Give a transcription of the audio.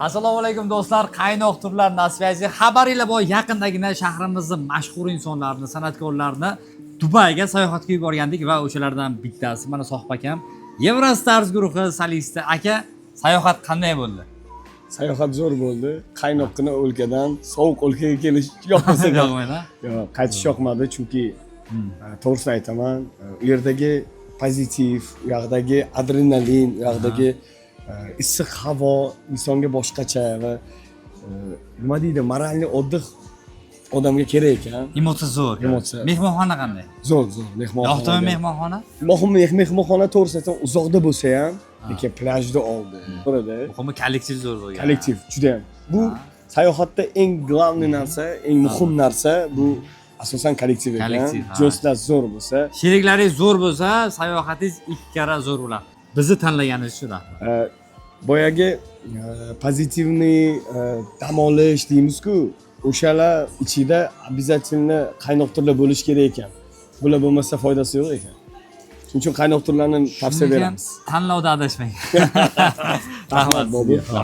Assalomu alaykum, do'stlar, qaynoq turlar на связи. Xabaringlar bor, yaqindagina shahrimizni mashhur insonlarini, san'atkorlarini Dubayga sayohatga yuborgandik va o'shalardan bittasi mana Sohib akam, Eurostars guruhi solisti. Aka, sayohat qanday bo'ldi? Sayohat zo'r bo'ldi. Qaynoqqina o'lkadan sovuq o'lkaga kelish yoqmasa ham. Yoqmaydi? Yo'q, qaytish yoqmadi, chunki to'g'risini aytaman, u yerdagi pozitiv, u yoqdagi adrenalin, u yoqdagi issiq havo insonga boshqacha va nima deydi, моральный отдых odamga kerak ekan. Emotsiya zo'r. Emotsiya. Mehmonxona qanday? Zo'r, zo'r mehmonxona. Yoqdimi mehmonxona? Mehmonxona, to'g'risini aytsam, uzoqda bo'lsa ham, lekin plyajda oldi. Burada Muhimi, kollektiv zo'r bo'lgan. Kollektiv judayam. Bu sayohatda eng главный narsa, eng muhim narsa bu asosan kollektiv ekan. Kollektiv, ha. Do'stlar zo'r bo'lsa, Sheriklaringiz zo'r bo'lsa, sayohatingiz ikki karra zo'r bo'ladi. Bizni tanlaganingiz uchun rahmat. Boyagi позитивный dam olish deymiz-ku, o'shalar ichida обязательно qaynoq turlar bo'lishi kerak ekan. Bular bo'lmasa, foydasi yo'q ekan. Shuning uchun qaynoq turlarni tavsiya Shuning uchun beramiz. tanlovda adashmang. Rahmat, Bobur.